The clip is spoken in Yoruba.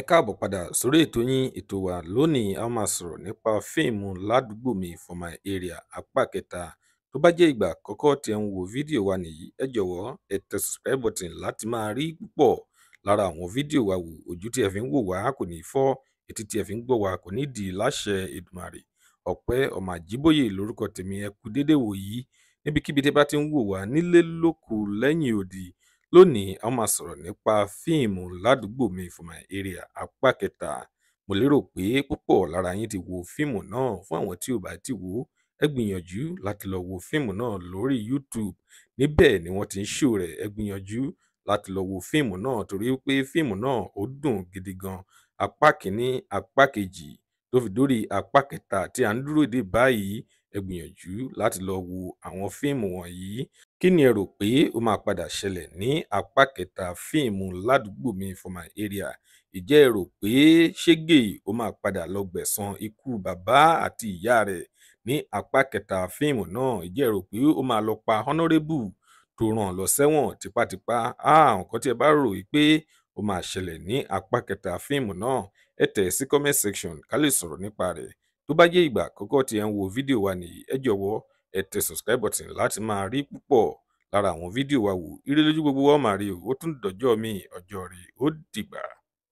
Ẹ káàbọ̀ padà sórí ètò yín, ètò wa. Lónìí a máa sọ̀rọ̀ nípa fíìmù Ládùúgbò Mi For My Area apá kẹta. Tó bá jẹ́ ìgbà àkọ́kọ́ tí ẹ ń wo fídíò wa nìyí, ẹ jọ̀wọ́ ẹ tẹ subscribe button láti máa rí púpọ̀ lára àwọn fídíò wa wò. Ojú tí ẹ fi ń wò wá kò ní fọ́, etí tí ẹ fi ń gbọ́ wa kò ní di láṣẹ Èdùmàrè. Ọpẹ́ ọmọ Àjíbóyè lórúkọ tèmi. Ẹ kú déédéé wò yìí níbikíbi tí ẹ bá ti ń wò wá nílé lóko lẹ́yìn odi. Lónìí a máa sọ̀rọ̀ nípa fíìmù Ládùúgbò Mi For My Area apá kẹta. Mo lérò pé púpọ̀ lára yín ti wo fíìmù náà. Fún àwọn tí ò bá ti wò ó, ẹ gbìyànjú láti lọ wo fíìmù náà lórí YouTube. Níbẹ̀ ni wọ́n ti ń ṣò rẹ̀. Ẹ gbìyànjú láti lọ wo fíìmù náà torí pé fíìmù náà ó dùn gidi gan. Apá kìíní, apá kejì tó fi dórí apá kẹta tí à ń dúró dè báyìí. Ẹ gbìyànjú láti lọ wo àwọn fíìmù wọ̀nyí. Kí ni ẹ rò pé ó máa padà ṣẹlẹ̀ ní apá kẹta fíìmù Ládùúgbò Mi For My Area? Ìjẹ́ ẹ rò pé Ṣégè ó máa padà lọ gbẹ̀san ikú bàbá àti ìyá rẹ̀ ní apá kẹta fíìmù náà? Ìjẹ́ ẹ rò pé ó máa lọ pa Honourable tó rán lọ sẹ́wọ̀n tipátipá? Nǹkan tí ẹ bá rò pé ó máa ṣẹlẹ̀ ní apá kẹta fíìmù náà, ẹ tẹ̀ sí comment section ká lè sọ̀rọ̀ nípa rẹ̀. Tó bá jẹ́ ìgbà àkọ́kọ́ tí ẹ ń wo fídíò wa nìyí, ẹ jọ̀wọ́ ẹ tẹ subscribe button láti máa rí púpọ̀ lára àwọn fídíò wa wò. Ire lójú gbogbo wa ó máa rí o. Ó tún dọjọ́ mi, ọjọ́ rí, ó dìgbà.